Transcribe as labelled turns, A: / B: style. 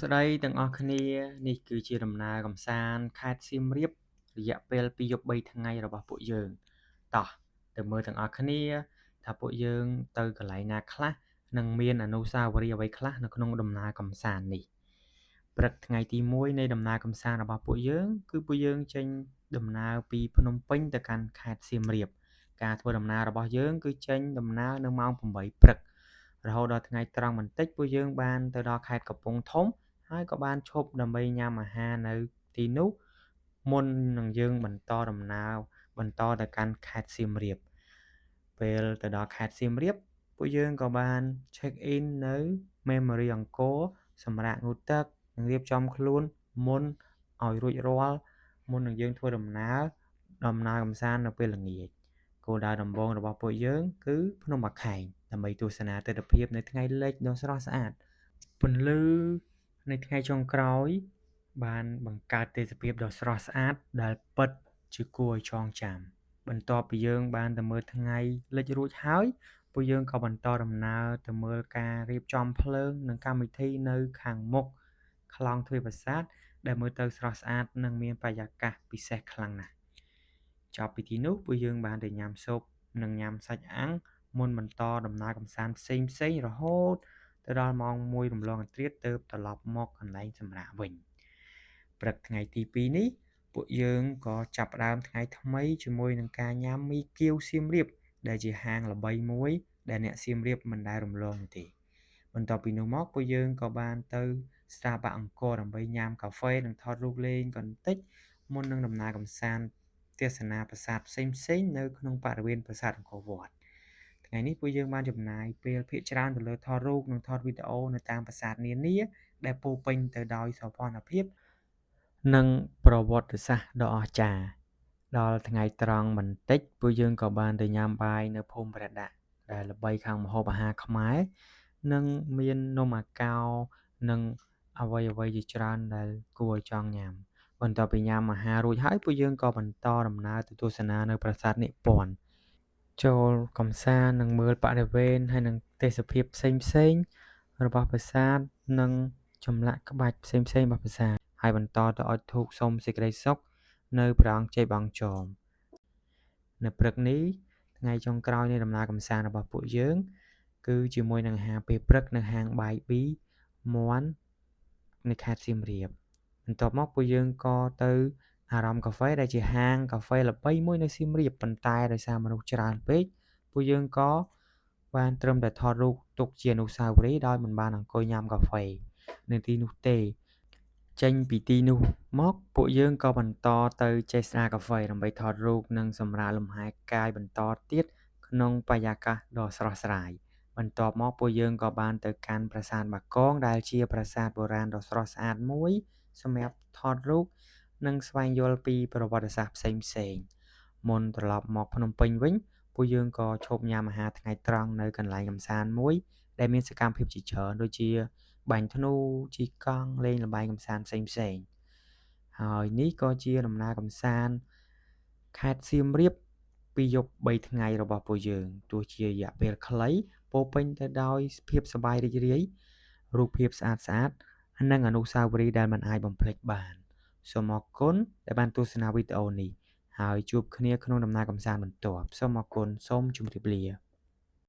A: ស្តីទាំងអស់គ្នានេះគឺជាដំណើរកម្សាន្តខេត្តសៀមរាបរយៈពេល2យប់3ថ្ងៃរបស់ពួកយើងតោះទៅមើលទាំងអស់គ្នាថាពួកយើងទៅកន្លែងណាខ្លះនិងមានអនុស្សាវរីយ៍អ្វីខ្លះនៅក្នុងដំណើរកម្សាន្តនេះព្រឹកថ្ងៃទី1នៃដំណើរកម្សាន្តរបស់ពួកយើងគឺពួកយើងចេញដំណើរពីភ្នំពេញទៅកាន់ខេត្តសៀមរាបការធ្វើដំណើររបស់យើងគឺចេញដំណើរនៅម៉ោង8ព្រឹករហូតដល់ថ្ងៃត្រង់បន្តិចពួកយើងបានទៅដល់ខេត្តកំពង់ធំហើយក៏បានឈប់ដើម្បីញ៉ាំអាហារនៅទីនោះមុននឹងយើងបន្តដំណើរបន្តទៅកាន់ខេត្តសៀមរាបពេលទៅដល់ខេត្តសៀមរាបពួកយើងក៏បាន check in នៅ Memory អង្គរសម្រាប់ងូតទឹកនិងរៀបចំខ្លួនមុនឲ្យរួចរាល់មុននឹងយើងធ្វើដំណើរកម្សាន្តនៅពេលល្ងាចគោលដៅដំបូងរបស់ពួកយើងគឺភ្នំបាខែងដើម្បីទស្សនាទិដ្ឋភាពនៅថ្ងៃលិចដ៏ស្រស់ស្អាតពន្លឺនៃថ្ងៃចុងក្រោយបានបង្កើតទេសភាពដ៏ស្រស់ស្អាតដែលពិតជាគួរឲ្យចងចាំបន្ទាប់ពីយើងបានទៅមើលថ្ងៃលិចរួចហើយពួកយើងក៏បន្តដំណើរទៅមើលការរៀបចំភ្លើងនិងកម្មវិធីនៅខាងមុខខ្លោងទ្វារប្រាសាទដែលមើលទៅស្រស់ស្អាតនិងមានបរិយាកាសពិសេសខ្លាំងណាស់ចប់ពីទីនោះពួកយើងបានទៅញ៉ាំស៊ុបនិងញ៉ាំសាច់អាំងមុនបន្តដំណើរកម្សាន្តផ្សេងៗរហូតទៅដល់ម៉ោង1រំលងអធ្រាត្រទើបត្រឡប់មកកន្លែងសម្រាកវិញព្រឹកថ្ងៃទី2នេះពួកយើងក៏ចាប់ផ្ដើមថ្ងៃថ្មីជាមួយនឹងការញ៉ាំមីគៀវសៀមរាបដែលជាហាងល្បីមួយដែលអ្នកសៀមរាបមិនដែលរំលងទេបន្ទាប់ពីនោះមកពួកយើងក៏បានទៅ Starbucks អង្គរដើម្បីញ៉ាំកាហ្វេនិងថតរូបលេងបន្តិចមុននឹងដំណើរកម្សាន្តទស្សនាប្រាសាទផ្សេងៗនៅក្នុងបរិវេណប្រាសាទអង្គរវត្តថ្ងៃនេះពួកយើងបានចំណាយពេលភាគច្រើនទៅលើថតរូបនិងថតវីដេអូនៅតាមប្រាសាទនានាដែលពោពេញទៅដោយសោភ័ណភាពនិងប្រវត្តិសាស្ត្រដ៏អស្ចារ្យដល់ថ្ងៃត្រង់បន្តិចពួកយើងក៏បានទៅញ៉ាំបាយនៅភូមិព្រះដាក់ដែលល្បីខាងម្ហូបអាហារខ្មែរនិងមាននំអាកោនិងអ្វីៗជាច្រើនដែលគួរឲ្យចង់ញ៉ាំបន្ទាប់ពីញ៉ាំអាហាររួចហើយពួកយើងក៏បន្តដំណើរទៅទស្សនានៅប្រាសាទនិពន្ធចូលកម្សាន្តនិងមើលបរិវេណហើយនិងទេសភាពផ្សេងៗរបស់ប្រាសាទនិងចម្លាក់ក្បាច់ផ្សេងៗរបស់ប្រាសាទហើយបន្តទៅអុជធូបសុំសេចក្តីសុខនៅព្រះអង្គជ័យបងចមនៅព្រឹកនេះថ្ងៃចុងក្រោយនៃដំណើរកម្សាន្តរបស់ពួកយើងគឺជាមួយនឹងអាហារពេលព្រឹកនៅហាងបាយប៊ីមាន់នៅខេត្តសៀមរាបបន្ទាប់មកពួកយើងក៏ទៅអារម្មណ៍កាហ្វេដែលជាហាងកាហ្វេល្បីមួយនៅសៀមរាបប៉ុន្តែដោយសារមនុស្សច្រើនពេកពួកយើងក៏បានត្រឹមតែថតរូបទុកជាអនុស្សាវរីយ៍ដោយមិនបានអង្គុយញ៉ាំកាហ្វេនៅទីនោះទេចេញពីទីនោះមកពួកយើងក៏បន្តទៅចេស្តាកាហ្វេដើម្បីថតរូបនិងសម្រាកលំហែកាយបន្តទៀតក្នុងបរិយាកាសដ៏ស្រស់ស្រាយបន្ទាប់មកពួកយើងក៏បានទៅកាន់ប្រាសាទបាគងដែលជាប្រាសាទបុរាណដ៏ស្រស់ស្អាតមួយសម្រាប់ថតរូបនិងស្វែងយល់ពីប្រវត្តិសាស្ត្រផ្សេងៗមុនត្រឡប់មកភ្នំពេញវិញពួកយើងក៏ឈប់ញ៉ាំអាហារថ្ងៃត្រង់នៅកន្លែងកម្សាន្តមួយដែលមានសកម្មភាពជាច្រើនដូចជាបាញ់ធ្នូជិះកង់លេងល្បែងកម្សាន្តផ្សេងៗហើយនេះក៏ជាដំណើរកម្សាន្តខេត្តសៀមរាប2យប់3ថ្ងៃរបស់ពួកយើងទោះជារយៈពេលខ្លីពោពេញទៅដោយភាពសប្បាយរីករាយរូបភាពស្អាតៗនិងអនុស្សាវរីយ៍ដែលមិនអាចបំភ្លេចបានសូមអរគុណដែលបានទស្សនាវីដេអូនេះហើយជួបគ្នាក្នុងដំណើរកម្សាន្តបន្ទាប់សូមអរគុណសូមជម្រាបលា។